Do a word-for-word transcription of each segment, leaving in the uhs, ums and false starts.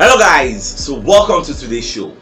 Hello guys, so welcome to today's show.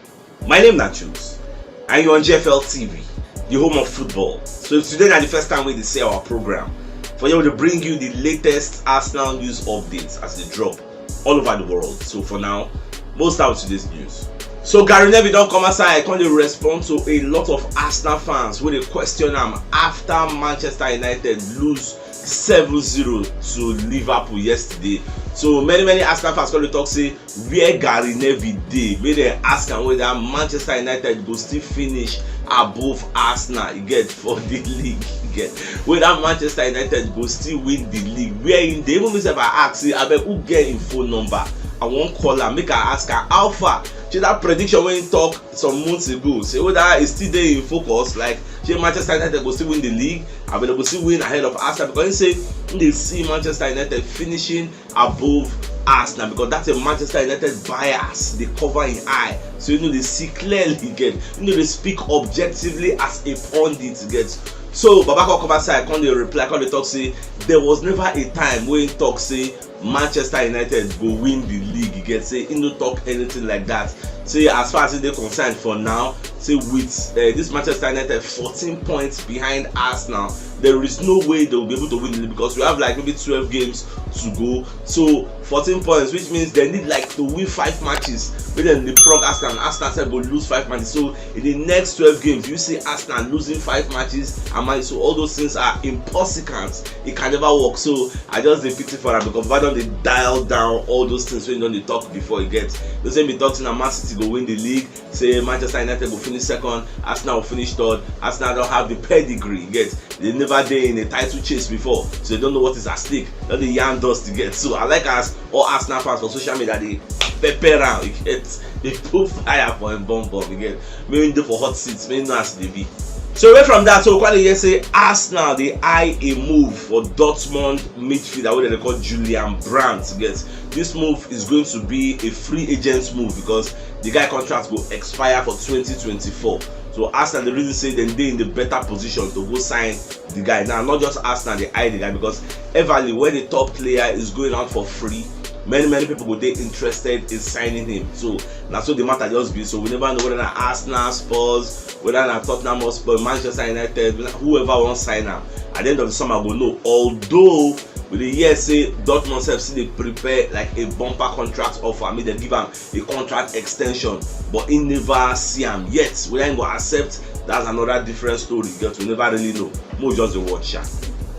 My name na Jules and you're on G F L T V, the home of football. So if today na the first time we dey see our program, for here we dey bring you the latest Arsenal news updates as they drop all over the world. So for now, we'll start with today's news. So Gary Neville don come outside, come dey respond to a lot of Arsenal fans wey dey question am after Manchester United lose seven zero to Liverpool yesterday. So many many Arsenal fans come dey talk say where Gary Neville dey, make dem ask am whether Manchester United go still finish above Arsenal, you get, for the league, you get, whether Manchester United go still win the league. Where im dey, even me sef I ask say, abeg, who get im phone number? I wan call am, make I ask am how far. Shey that prediction wey im talk some months ago, say whether e still dey in focus, like, shey Manchester United go still win the league, abi dem go still win ahead of Arsenal, because im say im dey see Manchester United finishing above Arsenal, because that's a Manchester United bias dey cover im eye, so im no dey see clearly, get, im no dey speak objectively as a pundit, get. So Baba come come outside, come dey reply, come dey talk say there was never a time wey im talk say Manchester United go win the league, you get, say he no talk anything like that. Say as far as he dey concerned for now, say with uh, this Manchester United fourteen points behind Arsenal, there is no way they will be able to win the league, because we have like maybe twelve games to go. So fourteen points, which means they need like to win five matches, make dem leapfrog Arsenal, and Arsenal sef go lose five matches. So in the next twelve games, you see Arsenal losing five matches, and Man, so all those things are impossible. It can never work. So I just dey pity for am, because Baba don dey dial down all those things wey he don dey talk before, you get. Those wey be talk say na Man City go win the league, say Manchester United go finish second, Arsenal go finish third. Arsenal don have the pedigree, you get. They never dey in a title chase before, so they don't know what is at stake. Don dey yarn dust, you get. So I like as all Arsenal fans for social media dey pepper am, you get, dey put fire for im bum bum, you get. Make im dey for hot seats, make im know as e dey be. So away from that, so we come dey hear say Arsenal dey eye a move for Dortmund midfielder wey dem dey call Julian Brandt, you get. This move is going to be a free agent move, because the guy contract go expire for twenty twenty-four. So Arsenal dey reason say dem dey in the better position to go sign the guy. Now, not just Arsenal dey eye the guy, because Everly, when the top player is going out for free, many many people go dey interested in signing him. So na so the matter just be. So we never know whether na Arsenal, Spurs, whether na Tottenham Hotspur, Manchester United, whoever wan sign am. At the end of the summer, go know. Although we dey hear say Dortmund sef still dey prepare like a bumper contract offer, make dem give am a contract extension, but he never see am yet. Whether he go accept, that's another different story, but we never really know. Mo just dey watch am.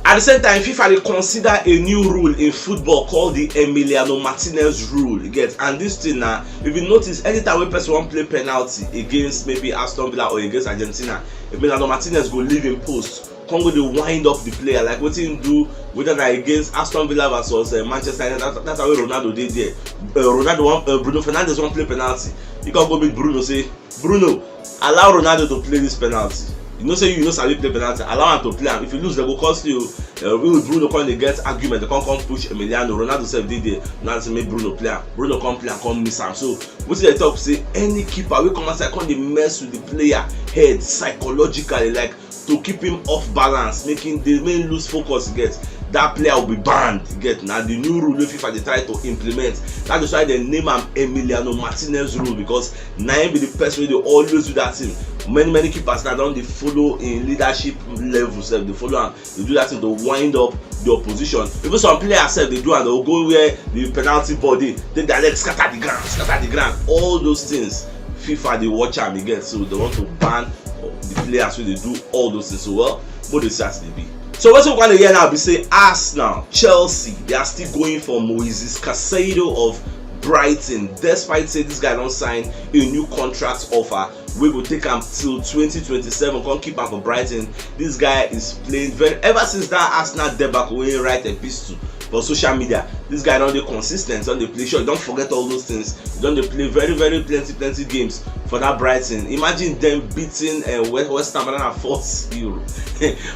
At the same time, FIFA dey consider a new rule in football called the Emiliano Martinez rule, you get. And this thing na, if you notice, anytime wey person wan play penalty against maybe Aston Villa or against Argentina, Emiliano Martinez go leave im post, come go dey wind up the player, like wetin he do, whether na against Aston Villa versus uh, Manchester United. That, that's how Ronaldo dey there. Uh, Ronaldo wan, uh, Bruno Fernandes wan play penalty. He come go meet Bruno, say, "Bruno, allow Ronaldo to play this penalty. You know say you no sabi play penalty. Allow am to play am. If you lose, dem go cost you." Uh, we with Bruno come dey get argument. Dem come come push Emiliano. Ronaldo sef dey there. Ronaldo say make Bruno play am. Bruno come play am, come miss am. So wetin dem talk be say any keeper wey come outside come dey mess with the player head psychologically, like, to keep him off balance, make him dey, make him lose focus, get, that player will be banned, get. Na the new rule wey FIFA dey try to implement. That is why dem name am Emiliano Martinez rule, because na him be the person wey dey always do that thing. Many many keepers now don dey follow im leadership level sef, dey follow am, dey do that thing to wind up the opposition. Even some players sef dey do am, dem go where the penalty ball dey, take their leg scatter the ground, scatter the ground, all those things. FIFA dey watch am again, so dem want to ban the players wey dey do all those things. So, well, make we dey see as e dey be. So wetin we come dey hear now be say Arsenal, Chelsea, they are still going for Moises Caicedo of Brighton, despite say this guy don sign a new contract offer wey go take am till twenty twenty-seven, come keep am for Brighton. This guy is playing very, ever since that Arsenal debacle wey he write epistle for social media. This guy don dey consistent, don dey play. Sure, he don forget all those things. He don dey play very very plenty plenty games for that Brighton. Imagine them beating uh, West Ham another four zero.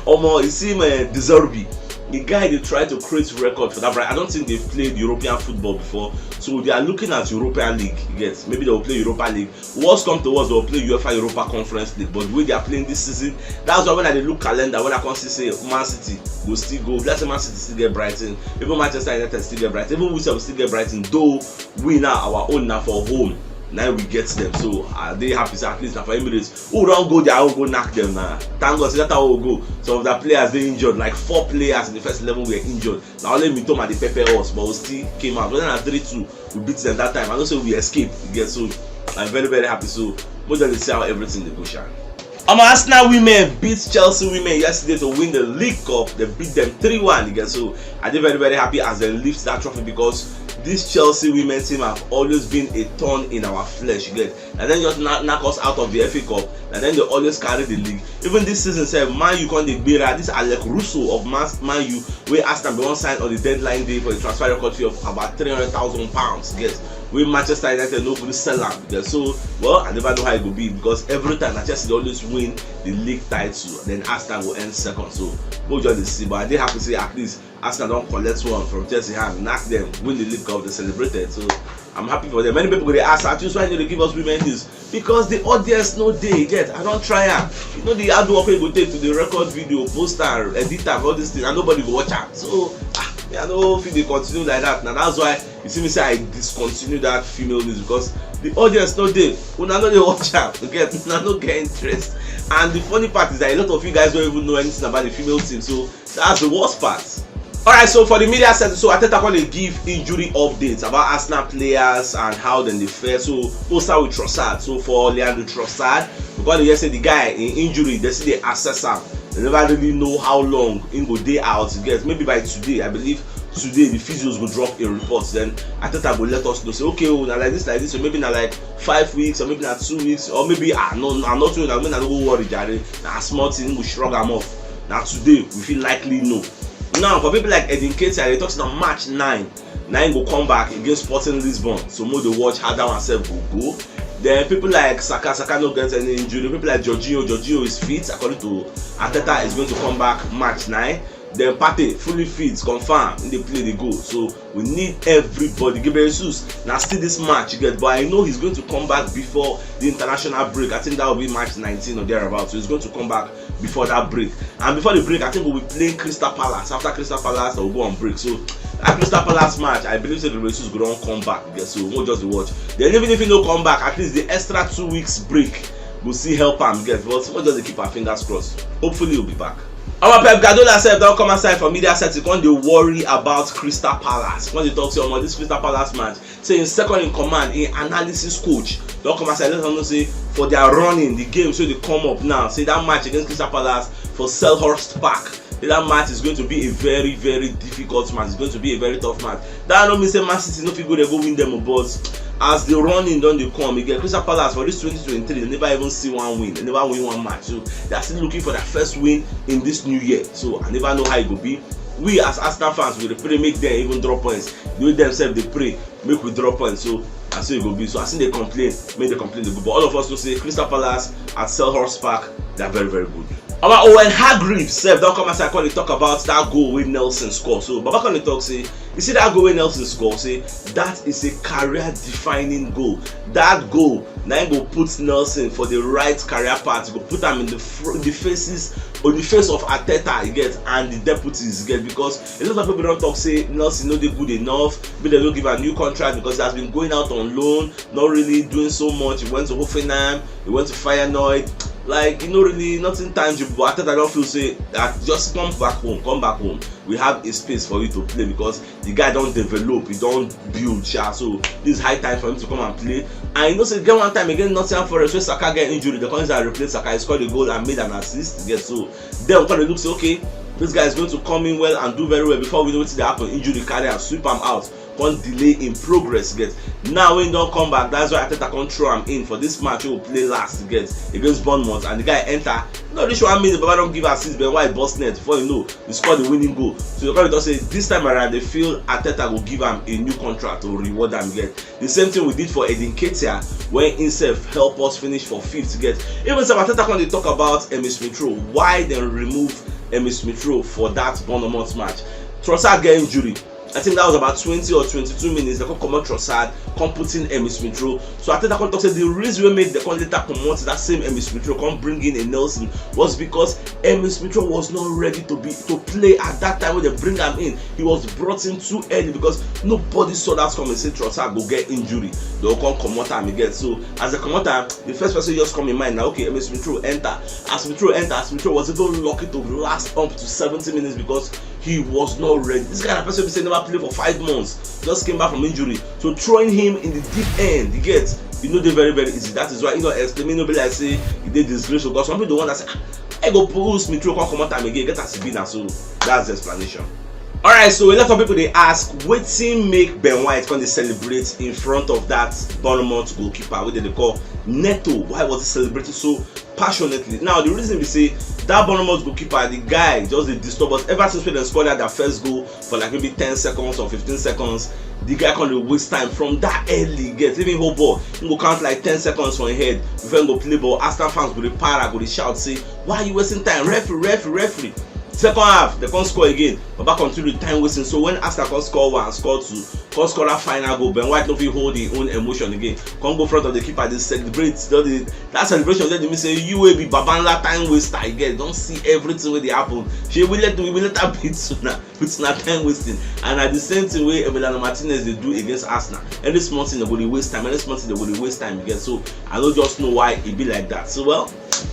Omo, you see him, uh, De Zerbi. The guy dey try to create record for that Brighton. I don't think they've played European football before. So they are looking at Europa League. Yes, maybe they will play Europa League. Worst come to worst, they will play UEFA Europa Conference League. But the way they are playing this season, that's why when I dey look calendar, when I come see say Man City go still go, let's say Man City still get Brighton, even Manchester United still get Brighton, even we sef still get Brighton. Though we now, our own na for home, now we get them. So I dey happy say at least na for Emirates, who don go their own go knack them na. Thank God say that our go. Some of the players dey injured, like four players in the first eleven were injured. Na only Mitoma dey pepper us, but we still came out. Whether na three two, we beat them that time. I know say we escape. You get, so I'm very, very happy. So we just dey see how everything dey go, sha. Omo, Arsenal women beat Chelsea women yesterday to win the League Cup. They beat them three one. You get, so I dey very, very happy as they lift that trophy, because this Chelsea women team have always been a thorn in our flesh. You get, and then just knock, knock us out of the F A Cup, and then they always carry the league. Even this season sef, Man U come dey gbera. This Alex Russo of Man, Man U, wey Arsenal bin wan sign on the deadline day for a transfer record fee of about three hundred thousand pounds, get, wey Manchester United no gree sell am. Get, so, well, I never know how e go be, because every time na Chelsea dey always win the league title, then Arsenal go end second. So we just dey see, but I dey happy say at least Arsenal don collect one from Chelsea hand, knack them, win the League Cup, they celebrated. So I'm happy for them. Many people go dey ask, "Atius, why you no dey give us women news?" Because the audience no dey get. I don try am. You know the hard work wey e go take to dey record video, post am, edit am, all these things, and nobody go watch am. So, ah, me, I no fit dey continue like that. Na that's why you see me say I discontinue that female news, because the audience no dey. Una no dey watch am. You get, una no get interest. And the funny part is that a lot of you guys don't even know anything about the female team. So that's the worst part. Alright, so for the media setting, so Arteta come dey give injury updates about Arsenal players and how dem dey fare. So we'll start with Trossard. So for Leandro Trossard, we come dey hear say the guy in injury, they still dey assess am. They never really know how long he go dey out. You get, maybe by today, I believe today the physios go drop a report. Then Arteta go let us know say, okay, oh, na like this, like this, so maybe na like five weeks, or maybe na two weeks, or maybe, ah, no, I'm not doing that. Maybe I no go worry, jare. Na small thing, we shrug am off. Na today we fit likely know. Now, for people like Eddie Nketiah, they talk say na March nine, na him go come back against Sporting Lisbon. So make dey watch how that one sef go go. Then people like Saka, Saka no get any injury. People like Jorginho, Jorginho is fit. According to Arteta, is going to come back March nine. Then Partey fully fit, confirm, he dey play, dey go. So we need everybody. Gabriel Jesus, na still this March, you get, but I know he's going to come back before the international break. I think that will be March nineteen or thereabout. So he's going to come back before that break. And before the break, I think we'll be playing Crystal Palace. After Crystal Palace, we'll go on break. So that Crystal Palace match, I believe say Gabriel Jesus go don come back. You get, so we'll just watch. Then even if he no come back, at least the extra two weeks break go still help am, get. But we'll just dey keep our fingers crossed. Hopefully he'll be back. Our Pep Guardiola sef don come outside for media setting, come dey worry about Crystal Palace. Come dey talk say, omo, this Crystal Palace match, say him second in command, him analysis coach, don come outside let us know say for their running, the games wey dey come up now, say that match against Crystal Palace for Selhurst Park, say that match is going to be a very, very difficult match. It's going to be a very tough match. That no mean say Man City no fit go there go win them, but as the running don dey come, you get, Crystal Palace for this twenty twenty-three, they never even see one win. They never win one match. So they are still looking for their first win in this new year. So I never know how it go be. We as Arsenal fans, we dey pray make them even drop points. The way themselves dey pray, make we drop points. So na so e go be. So as they complain, make they complain dey go. But all of us know say Crystal Palace at Selhurst Park, they are very, very good. Our Owen Hargreaves sef don come outside come dey talk about that goal wey Nelson score. So Baba come dey talk say, you see that goal wey Nelson score, say that is a career-defining goal. That goal na him go put Nelson for the right career path. Go put am in the fr- the faces or the face of Arteta, you get, and the deputies, you get, because a lot of people don talk say Nelson no dey good enough, make dem no give am new contract, because he has been going out on loan, not really doing so much. He went to Hoffenheim, he went to Feyenoord. Like, you know, really nothing tangible. But Arteta don feel say that just come back home, come back home. We have a space for you to play, because the guy don develop, he don build, sha. So this is high time for him to come and play. And you know say get one time against Nottingham Forest, where Saka get injury, they come inside and replace Saka. He scored a goal and made an assist. Yes, so then we come dey look say, okay, this guy is going to come in well and do very well. Before we know wetin dey happen, injury carry am, sweep am out, come delay in progress, get. Now when he don come back, that's why Arteta come throw am in for this match wey we play last, get, against Bournemouth, and the guy enter. No reach one minute, Baba don give assist, Ben White burst net. Before you know, he scored the winning goal. So you come talk say this time around, they feel Arteta go give am a new contract to reward am, get. The same thing we did for Eddie Nketiah, when himself help us finish for fifth, get. Even sef Arteta come dey talk about Emile Smith Rowe. Why dem remove Emile Smith Rowe for that Bournemouth match? Trossard get injury. I think that was about twenty or twenty-two minutes. They come comot Trossard, come put in Emile Smith Rowe. So Arteta come talk say the reason wey make they come later comot that same Emile Smith Rowe, come bring in a Nelson, was because Emile Smith Rowe was not ready to be to play at that time when they bring am in. He was brought in too early because nobody saw that coming. Say Trossard go get injury, they go come comot am again. So as they comot am, the first person just come in mind now. Okay, Emile Smith Rowe enter. As Smith Rowe enter, Smith Rowe was even lucky to last up to seventy minutes because he was not ready. This kind of person be say never play for five months, just came back from injury. So throwing him in the deep end, you get, you know, they very very easy. That is why, you know, explaining no be like say he did disgrace, because some people don't want to say, "Ah, I go pull Smith Rowe, come comot am again." Get as e be na so. That's the explanation. All right, so a lot of people they ask, wetin make Ben White come dey celebrate in front of that Bournemouth goalkeeper, wey they call Neto? Why was he celebrating so passionately? Now the reason we say that Bournemouth goalkeeper, the guy just dey disturb us ever since when they scored that their first goal for like maybe ten seconds or fifteen seconds. The guy come dey waste time from that early. Get, even hold ball, he go count like ten seconds for him head before he go play ball. Arsenal fans go dey para, go dey shout say, "Why are you wasting time? Referee, referee, referee." Second half, they come score again. Baba continue the time wasting. So when Arsenal come score one, score two, come score that final goal, Ben White no fit hold his own emotion again. Come go front of the keeper, they celebrate. That celebration just dey mean say you will be baba ńlá time waster. You get, don't see everything wey dey happen. Shey we let we let that beat una with una time wasting. And na the same thing wey Emiliano Martinez dey do against Arsenal. Any small thing they go dey waste time. Any small thing they go dey waste time. You get, so I don't just know why e be like that. So well,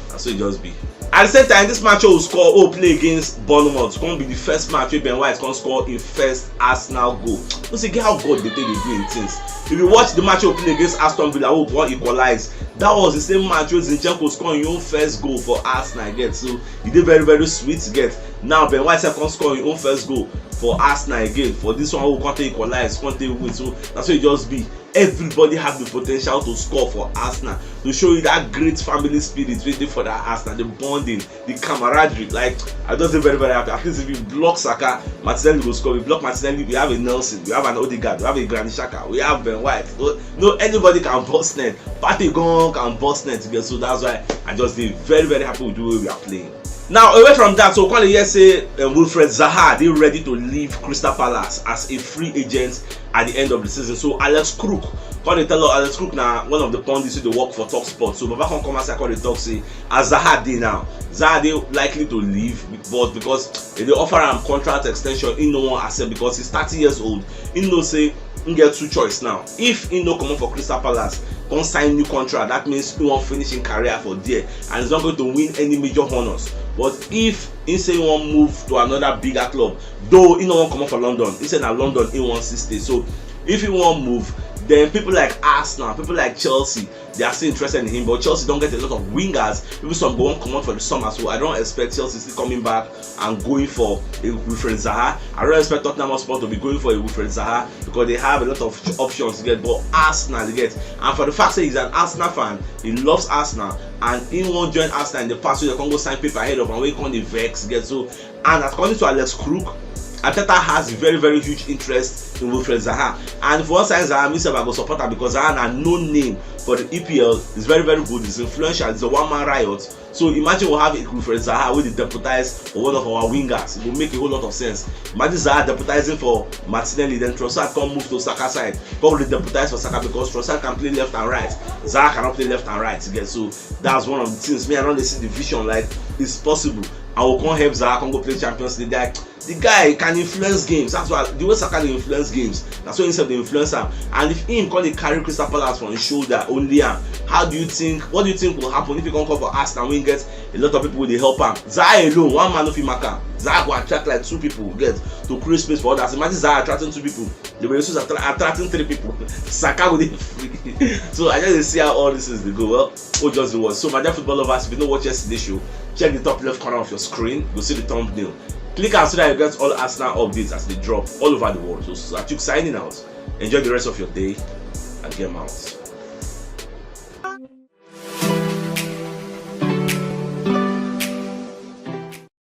na so e just be. At the same time, this match wey we score, wey we play against Bournemouth, come be the first match wey Ben White come score him first Arsenal goal. You see, get how God dey take dey do him things. If you watch the match wey we play against Aston Villa, wey we come equalize, that was the same match wey Zinchenko score him own first goal for Arsenal again. So e dey very very sweet, get. Now Ben White sef come score him own first goal for Arsenal again. For this one, wey we come take equalize, come take win. So that's what e just be. Everybody have the potential to score for Arsenal, to show you that great family spirit wey dey for that Arsenal, the bonding, the camaraderie. Like, I just dey very very happy. At least if you block Saka, Martinelli go score. We block Martinelli, we have a Nelson, we have an Odegaard, we have a Granit Xhaka, we have Ben White. So, no, anybody can burst net. Partey gan can burst net again. So that's why I just dey very very happy with the way we are playing. Now, away from that, so we come dey hear say, um, Wilfried Zaha dey ready to leave Crystal Palace as a free agent at the end of the season. So Alex Crook come dey tell us, Alex Crook na one of the pundits wey dey work for Talk Sport. So Baba come come outside, come dey talk say, as Zaha dey now, Zaha dey likely to leave, but because they dey offer am contract extension, he no wan accept because he's thirty years old. He know say he get two choice now. If he no comot for Crystal Palace, come sign new contract, that means he wan finish him career for there, and he's not going to win any major honours. But if he say he wan move to another bigger club, though he no wan comot for London, he say na London he wan still stay. So if he wan move, then people like Arsenal, people like Chelsea, they are still interested in him. But Chelsea don get a lot of wingers. People, some go wan comot for the summer, so I don't expect Chelsea still coming back and going for a Wilfried Zaha. I don't expect Tottenham Hotspur to be going for a Wilfried Zaha because they have a lot of options to get. But Arsenal, you get, and for the fact that he's an Arsenal fan, he loves Arsenal, and he wan join Arsenal in the past, so they come go sign paper ahead of am, wey come dey vex, get. So, and according to Alex Crook, Arteta has very very huge interest in Wilfried Zaha, and if we wan sign Zaha, me sef I go support am because Zaha na known name for the E P L. He's very very good. He's influential. He's a one man riot. So imagine we have Wilfried Zaha wey dey deputize for one of our wingers. It go make a whole lot of sense. Imagine Zaha deputizing for Martinelli, then Trossard come move to Saka side, come dey deputize for Saka because Trossard can play left and right. Zaha cannot play left and right again. So that's one of the things. Me, I don dey see the vision, like, it's possible. I will come help Zaha come go play Champions League. Like, the guy can influence games. That's why the way Saka dey influence games, that's why himself dey influence am. And if him come dey carry Crystal Palace for him shoulder, only am, how do you think, what do you think will happen if he come come for Arsenal, wey get a lot of people wey dey help am? Zaha alone, one man no fit mark am. Zaha go attract like two people, get, to create space for others. Imagine Zaha attracting two people. They were just attra- attracting three people. Saka go dey free. So I just dey see how all this is dey go. Well, oh, just the world. So my dear football lovers, if you no watch yesterday show, check the top left corner of your screen. You go see the thumbnail. Click am so that you get all Arsenal updates as they drop all over the world. So, so Achuk signing out. Enjoy the rest of your day and game out.